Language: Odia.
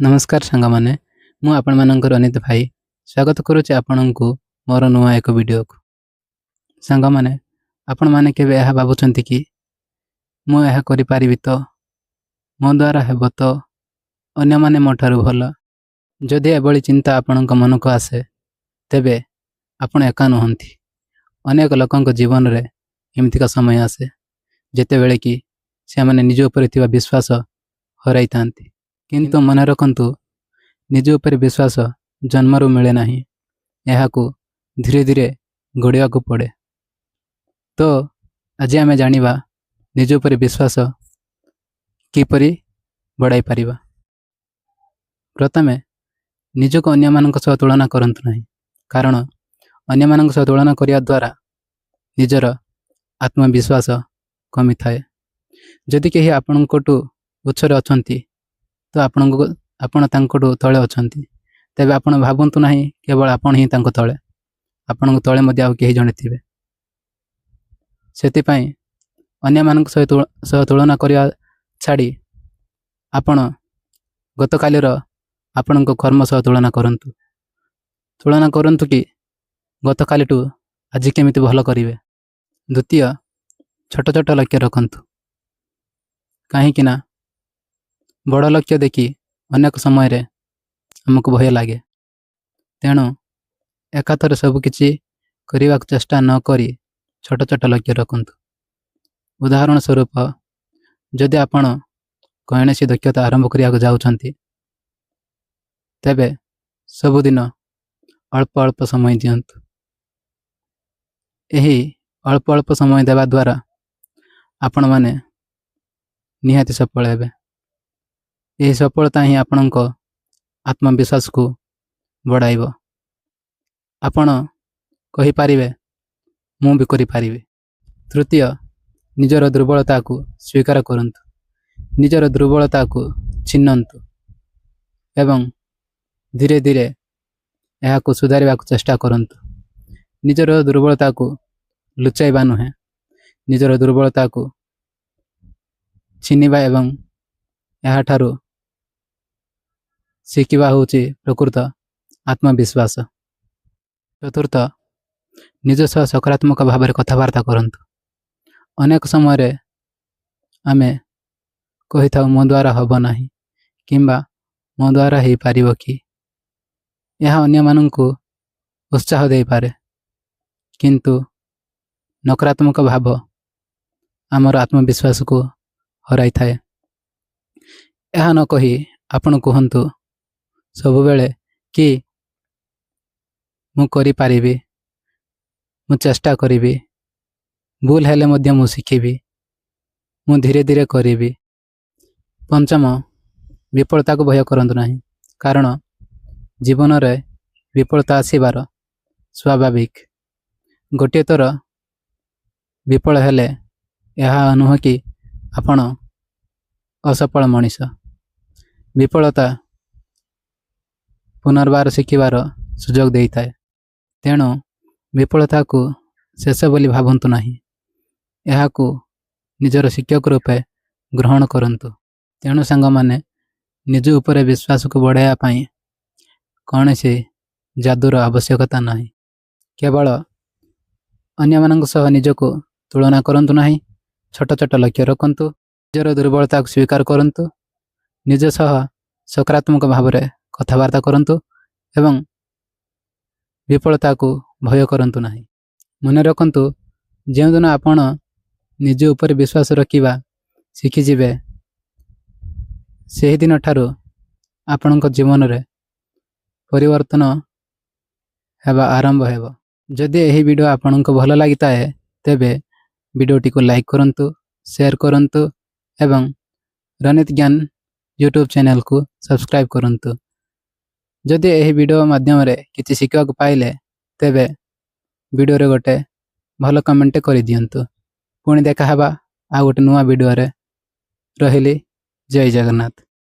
ନମସ୍କାର ସାଙ୍ଗମାନେ, ମୁଁ ଆପଣମାନଙ୍କର ଅନିତ ଭାଇ ସ୍ୱାଗତ କରୁଛି ଆପଣଙ୍କୁ ମୋର ନୂଆ ଏକ ଭିଡ଼ିଓକୁ। ସାଙ୍ଗମାନେ, ଆପଣମାନେ କେବେ ଏହା ଭାବୁଛନ୍ତି କି ମୁଁ ଏହା କରିପାରିବି ତ, ମୋ ଦ୍ୱାରା ହେବ ତ, ଅନ୍ୟମାନେ ମୋ ଠାରୁ ଭଲ? ଯଦି ଏଭଳି ଚିନ୍ତା ଆପଣଙ୍କ ମନକୁ ଆସେ, ତେବେ ଆପଣ ଏକା ନୁହନ୍ତି। ଅନେକ ଲୋକଙ୍କ ଜୀବନରେ ଏମିତିକା ସମୟ ଆସେ ଯେତେବେଳେ କି ସେମାନେ ନିଜ ଉପରେ ଥିବା ବିଶ୍ୱାସ ହରାଇଥାନ୍ତି। କିନ୍ତୁ ମନେ ରଖନ୍ତୁ, ନିଜ ଉପରେ ବିଶ୍ୱାସ ଜନ୍ମରୁ ମିଳେ ନାହିଁ, ଏହାକୁ ଧୀରେ ଧୀରେ ଗଢ଼ିବାକୁ ପଡ଼େ। ତ ଆଜି ଆମେ ଜାଣିବା ନିଜ ଉପରେ ବିଶ୍ୱାସ କିପରି ବଢ଼ାଇ ପାରିବା। ପ୍ରଥମେ, ନିଜକୁ ଅନ୍ୟମାନଙ୍କ ସହ ତୁଳନା କରନ୍ତୁ ନାହିଁ, କାରଣ ଅନ୍ୟମାନଙ୍କ ସହ ତୁଳନା କରିବା ଦ୍ୱାରା ନିଜର ଆତ୍ମବିଶ୍ୱାସ କମିଥାଏ। ଯଦି କେହି ଆପଣଙ୍କଠୁ ପଛରେ ଅଛନ୍ତି ତ ଆପଣ ତାଙ୍କଠୁ ତଳେ ଅଛନ୍ତି, ତେବେ ଆପଣ ଭାବନ୍ତୁ ନାହିଁ କେବଳ ଆପଣ ହିଁ ତାଙ୍କ ତଳେ, ଆପଣଙ୍କ ତଳେ ମଧ୍ୟ ଆଉ କେହି ଜଣେ ଥିବେ। ସେଥିପାଇଁ ଅନ୍ୟମାନଙ୍କ ସହ ତୁଳନା କରିବା ଛାଡ଼ି ଆପଣ ଗତକାଲିର ଆପଣଙ୍କ କର୍ମ ସହ ତୁଳନା କରନ୍ତୁ। ତୁଳନା କରନ୍ତୁ କି ଗତକାଲିଠୁ ଆଜି କେମିତି ଭଲ କରିବେ। ଦ୍ୱିତୀୟ, ଛୋଟ ଛୋଟ ଲକ୍ଷ୍ୟ ରଖନ୍ତୁ, କାହିଁକି ନା ବଡ଼ ଲକ୍ଷ୍ୟ ଦେଖି ଅନେକ ସମୟରେ ଆମକୁ ଭୟ ଲାଗେ। ତେଣୁ ଏକାଥରେ ସବୁକିଛି କରିବାକୁ ଚେଷ୍ଟା ନ କରି ଛୋଟ ଛୋଟ ଲକ୍ଷ୍ୟ ରଖନ୍ତୁ। ଉଦାହରଣ ସ୍ୱରୂପ, ଯଦି ଆପଣ କୌଣସି ଦକ୍ଷତା ଆରମ୍ଭ କରିବାକୁ ଯାଉଛନ୍ତି, ତେବେ ସବୁଦିନ ଅଳ୍ପ ଅଳ୍ପ ସମୟ ଦିଅନ୍ତୁ। ଏହି ଅଳ୍ପ ଅଳ୍ପ ସମୟ ଦେବା ଦ୍ୱାରା ଆପଣମାନେ ନିହାତି ସଫଳ ହେବେ। ଏହି ସଫଳତା ହିଁ ଆପଣଙ୍କ ଆତ୍ମବିଶ୍ୱାସକୁ ବଢ଼ାଇବ। ଆପଣ କହିପାରିବେ, ମୁଁ ବି କରିପାରିବି। ତୃତୀୟ, ନିଜର ଦୁର୍ବଳତାକୁ ସ୍ୱୀକାର କରନ୍ତୁ। ନିଜର ଦୁର୍ବଳତାକୁ ଚିହ୍ନନ୍ତୁ ଏବଂ ଧୀରେ ଧୀରେ ଏହାକୁ ସୁଧାରିବାକୁ ଚେଷ୍ଟା କରନ୍ତୁ। ନିଜର ଦୁର୍ବଳତାକୁ ଲୁଚାଇବା ନୁହେଁ, ନିଜର ଦୁର୍ବଳତାକୁ ଚିହ୍ନିବା ଏବଂ ଏହାଠାରୁ ଶିଖିବା ହେଉଛି ପ୍ରକୃତ ଆତ୍ମବିଶ୍ୱାସ। ଚତୁର୍ଥ, ନିଜ ସହ ସକାରାତ୍ମକ ଭାବରେ କଥାବାର୍ତ୍ତା କରନ୍ତୁ। ଅନେକ ସମୟରେ ଆମେ କହିଥାଉ, ମୋ ଦ୍ୱାରା ହେବ ନାହିଁ କିମ୍ବା ମୋ ଦ୍ୱାରା ହେଇପାରିବ କି? ଏହା ଅନ୍ୟମାନଙ୍କୁ ଉତ୍ସାହ ଦେଇପାରେ, କିନ୍ତୁ ନକାରାତ୍ମକ ଭାବ ଆମର ଆତ୍ମବିଶ୍ୱାସକୁ ହରାଇଥାଏ। ଏହା ନ କହି ଆପଣ କୁହନ୍ତୁ ସବୁବେଳେ କି ମୁଁ କରିପାରିବି, ମୁଁ ଚେଷ୍ଟା କରିବି, ଭୁଲ ହେଲେ ମଧ୍ୟ ମୁଁ ଶିଖିବି, ମୁଁ ଧୀରେ ଧୀରେ କରିବି। ପଞ୍ଚମ, ବିଫଳତାକୁ ଭୟ କରନ୍ତୁ ନାହିଁ, କାରଣ ଜୀବନରେ ବିଫଳତା ଆସିବାର ସ୍ୱାଭାବିକ। ଗୋଟିଏ ଥର ବିଫଳ ହେଲେ ଏହା ନୁହେଁ କି ଆପଣ ଅସଫଳ ମଣିଷ। ବିଫଳତା ପୁନର୍ବାର ଶିଖିବାର ସୁଯୋଗ ଦେଇଥାଏ। ତେଣୁ ବିଫଳତାକୁ ଶେଷ ବୋଲି ଭାବନ୍ତୁ ନାହିଁ, ଏହାକୁ ନିଜର ଶିକ୍ଷକ ରୂପେ ଗ୍ରହଣ କରନ୍ତୁ। ତେଣୁ ସାଙ୍ଗମାନେ, ନିଜ ଉପରେ ବିଶ୍ୱାସକୁ ବଢ଼ାଇବା ପାଇଁ କୌଣସି ଯାଦୁର ଆବଶ୍ୟକତା ନାହିଁ। କେବଳ ଅନ୍ୟମାନଙ୍କ ସହ ନିଜକୁ ତୁଳନା କରନ୍ତୁ ନାହିଁ, ଛୋଟ ଛୋଟ ଲକ୍ଷ୍ୟ ରଖନ୍ତୁ, ନିଜର ଦୁର୍ବଳତାକୁ ସ୍ୱୀକାର କରନ୍ତୁ, ନିଜ ସହ ସକାରାତ୍ମକ ଭାବରେ କଥାବାର୍ତ୍ତା କରନ୍ତୁ ଏବଂ ବିଫଳତାକୁ ଭୟ କରନ୍ତୁ ନାହିଁ। ମନେ ରଖନ୍ତୁ, ଯେଉଁଦିନ ଆପଣ ନିଜ ଉପରେ ବିଶ୍ୱାସ ରଖିବା ଶିଖିଯିବେ, ସେହିଦିନ ଠାରୁ ଆପଣଙ୍କ ଜୀବନରେ ପରିବର୍ତ୍ତନ ହେବା ଆରମ୍ଭ ହେବ। ଯଦି ଏହି ଭିଡ଼ିଓ ଆପଣଙ୍କୁ ଭଲ ଲାଗିଥାଏ, ତେବେ ଭିଡ଼ିଓଟିକୁ ଲାଇକ୍ କରନ୍ତୁ, ସେୟାର କରନ୍ତୁ ଏବଂ ରନିତ ଜ୍ଞାନ ୟୁଟ୍ୟୁବ୍ ଚ୍ୟାନେଲକୁ ସବସ୍କ୍ରାଇବ୍ କରନ୍ତୁ। ଯଦି ଏହି ଭିଡ଼ିଓ ମାଧ୍ୟମରେ କିଛି ଶିଖିବାକୁ ପାଇଲେ, ତେବେ ଭିଡ଼ିଓରେ ଗୋଟେ ଭଲ କମେଣ୍ଟ କରିଦିଅନ୍ତୁ। ପୁଣି ଦେଖା ହେବା ଆଉ ଗୋଟେ ନୂଆ ଭିଡ଼ିଓରେ। ରହିଲି, ଜୟ ଜଗନ୍ନାଥ।